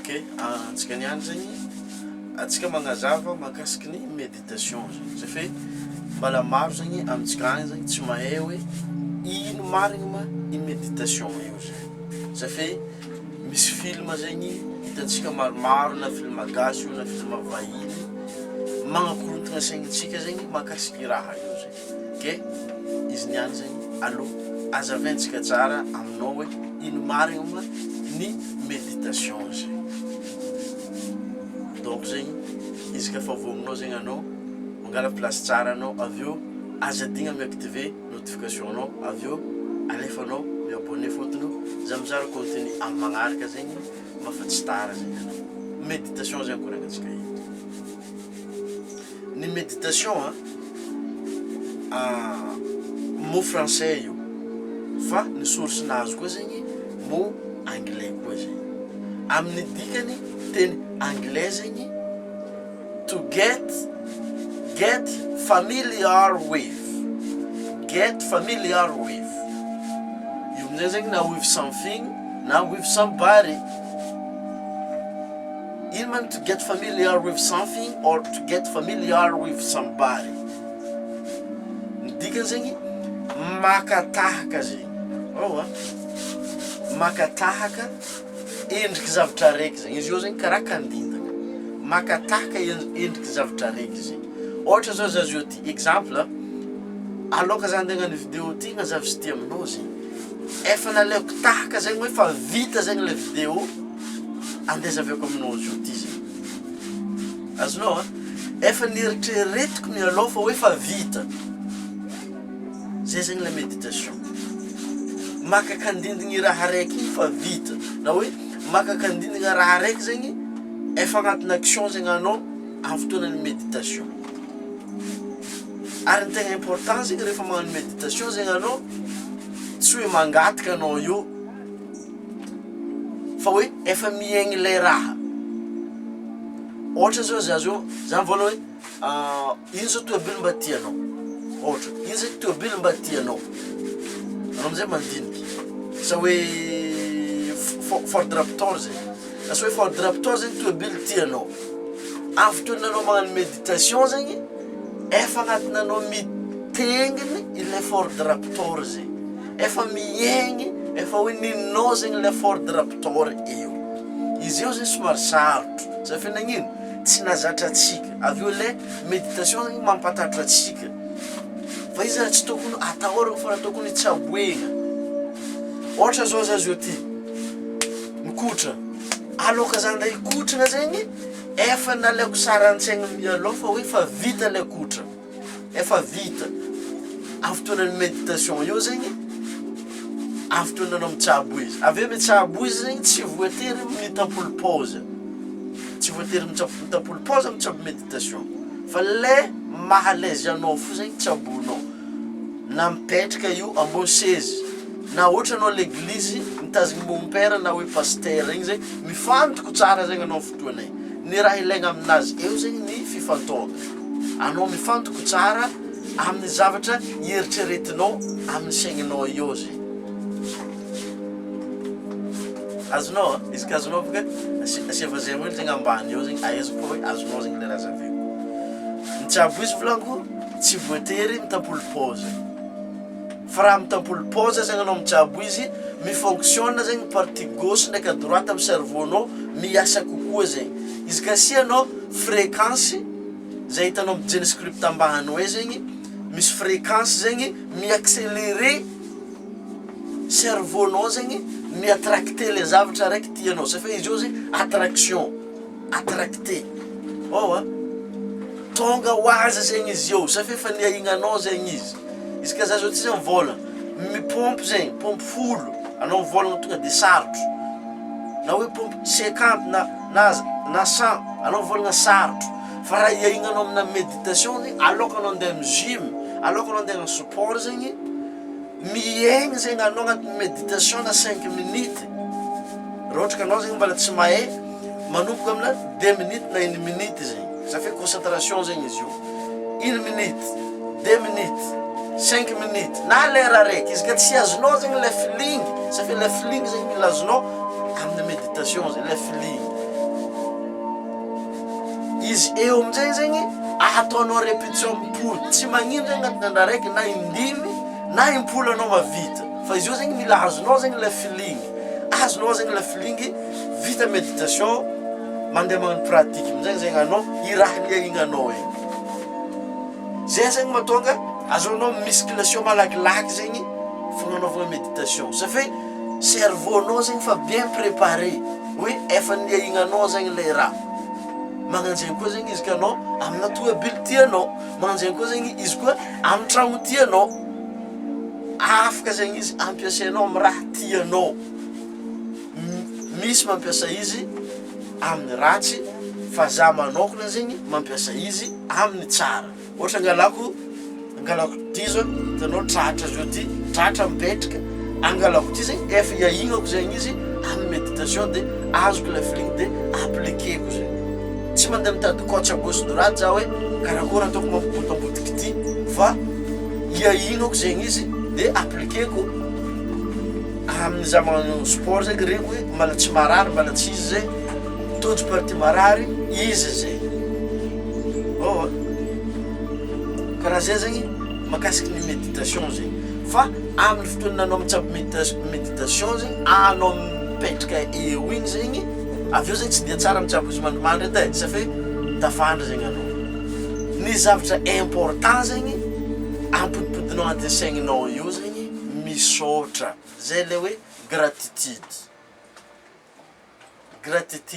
Ok, antsika niany zegny, antsika magnazava mahakasiky ny méditation zegny, satria mbala maro zegny amintsika agny zegny tsy mahay hoe ino marigny ma i méditation io zegny, satria misy film zegny hitantsika maromaro na film gasy io na film vahiny magnakorontagna saignintsika zegny mahakasiky raha io zegny. Ke izy niany zegny alou azavaintsika tsara aminao hoe ino marigny moa ny méditation zegny. Donc zegny izy ka efa voagninao zegny anao mangala place tsara anao avy eo aza adigna mi-activer notification nao avy eo alefanao mi-abonner fôtony za mizara contenu amin'ny magnaraka zegny mba fa tsy tara zegny anao. Méditation zegny koragnantsika eto. Ny méditation an, mot français io fa ny source nazy koa zegny mot anglais koa zegny, amin'ny dikany teny anglais zegny to get, get familiar with, get familiar with, io amizay zegny na with something na with somebody. Ino ma ny to get familiar with something or to get familiar with somebody? Ny dikany zegny maka tahaka zegny, ao a, maka tahaka endriky zavatra araiky zegny, izy io zegny karaha kandindana, maka tahaka endriky zavatra araiky zegny, ôhatra zao za zao ty, exemple, aloka za ande hagnano video ty agnazava izy ty aminao zegny, efa nalaiko tahaka zegny hoe fa vita zegny le video, Andeha azavaiko aminao zao ty zegny. Azonao a? Efa nieritreretiko mialoha fa hoe fa vita. Zay zegny le méditation. Maka kandindigny raha raiky igny fa vita, na hoe maka kandindigna raha raiky zegny efa agnatin'ny action zegny anao amin'ny fotoanan'ny méditation. Ary ny tegna important zegny rehefa magnano méditation zegny anao, tsy hoe mangataka anao eo, fa hoe efa miaigny ilay raha, ôhatra zao za zao za mivôlagna hoe ino zao tôbily mba tianao, ôhatra ino zay tôbily mba tianao, anao amizay mandiniky, asa hoe Ford Raptor zay, asa hoe Ford Raptor zegny tôbily tianao, amin'ny fotoana anao magnano méditation zegny efa agnatin'anao mitenginy ilay Ford Raptor zegny. Efa miaigny, efa hoe ninonao zegny le Ford Raptor io. Izy io zegny somary sarotro, satria nagnino? Tsy nahazatra antsika, avy eo le méditation zegny mampatahatra antsika, fa izy raha tsy tokony atahoragna fa raha tokony tsaboegna. Ôhatra zao za zao ty, mikotra, aloka za andeha hikotrana zegny, efa nalaiko sary an-tsaigna mialoha fa hoe fa vita le kotra. Efa vita. Amin'ny fotoanan'ny méditation eo zegny, amin'ny fotoana anao mitsabo izy. Avy eo mitsabo izy zegny tsy voatery mitampolo pause. Tsy voatery mitsabo mitampolo pause mitsabo méditation. Fa le maha à l'aise anao fo zegny tsaboinao. Na mipetraka io ambony seza, na ohatra anao l'église mitazogno mompera na hoe pasitera igny zegny, mifantoko tsara zegny anao amin'ny fotoana igny. Ny raha ilaigna aminazy eo zegny ny fifantohagna. Anao mifantoko tsara amin'ny zavatra ieritreretinao amin'ny saigninao eo zegny. Azonao a? Izy ka azonao boka asiava zay hely zegny ambany eo zegny ahaizako fa hoe azonao zegny le raha zavaiko. Ny tsabo izy volagniko tsy voatery mitampolo pause. Fa raha mitampolo pause zegny anao mitsabo izy, mi-fonctionne zegny partie gauche ndraiky à droite amin'ny cerveau-nao miasa kokoa zegny. Izy ka asianao fréquence zay hitanao amin'ny jenescript ambany hoe zegny, misy fréquence zegny mi-accelerer cerveau-nao zegny mi-attracter le zavatra raiky tianao, satria izy io zegny attraction. Attracté. Ao a! Tonga ho azy zegny izy eo, sa f'efa niahignanao zegny izy. Izy ka za zao ty zany vôla, mipompy zegny, pompy folo, anao mivôlagna tonga de sarotro. Na hoe pompy cinquante na na na cent, anao mivôlagna sarotro. Fa raha iahignanao amina méditation zegny, aloka anao andeha mi-gym, aloka anao andeha hagnano sport zegny, Miaigny zegny anao agnatin'ny méditation na cinq minutes, raha ohatra ka anao zegny mbola tsy mahay, manomboka amina deux minutes na une minute zegny, ça fait concentration zegny izy io, une minute, deux minutes, cinq minutes, na lera araiky, izy ka tsy azonao zegny le feeling, ça fait le feeling zegny mila azonao amin'ny méditation zegny, le feeling. Izy eo amin'izay zegny ataonao répétition mipody, tsy magnino zegny agnatin'ny andro araiky na indimy na impolo anao mahavita, fa izy io zegny mila azonao zegny le feeling, azonao zegny le feeling, vita méditation mandeha magnano pratique amin'izay zegny anao i raha niaignanao igny. Zay zegny mahatonga azonao musculation malakilaky zegny fagnanaovagna méditation, ça fait cerveau-nao zegny fa bien préparé hoe efa niaignanao zegny le raha. Magnanjegny koa zegny izy ka anao amina tomobil tianao, magnanjegny koa zegny izy koa amy tragno tianao, afaka zegny izy ampiasainao amy raha tianao. Misy mampiasa izy amin'ny ratsy fa za manokana zegny mampiasa izy amin'ny tsara. Ohatra angalako angalako ty zao hitanao tratra zao ty, tratra mipetraka, angalako ty zegny efa iaignako zegny izy amin'ny méditation de azoko le feeling de appliquer-ko zegny. Tsy mandeha mitady coach à gauche droite za hoe karakôry ataoko mampibotabotaka ty fa iaignako zegny izy de appliquer-ko amin'ny za magnano sport zegny regny hoe mbala tsy marary mbala tsy izy zay, tojo partie marary izy zay. Ôa karaha zay zegny mahakasiky ny méditation zegny fa amin'ny fotoana anao mitsabo méditation zegny anao mipetraka eo igny zegny avy eo zegny tsy dia tsara mitsabo izy mandrimandry edy e sa fe tafandry zegny anao, ny zavatra important zegny ampodipodinao agnatin'ny saigninao io zegny misaotra zay le hoe gratitude, gratitude.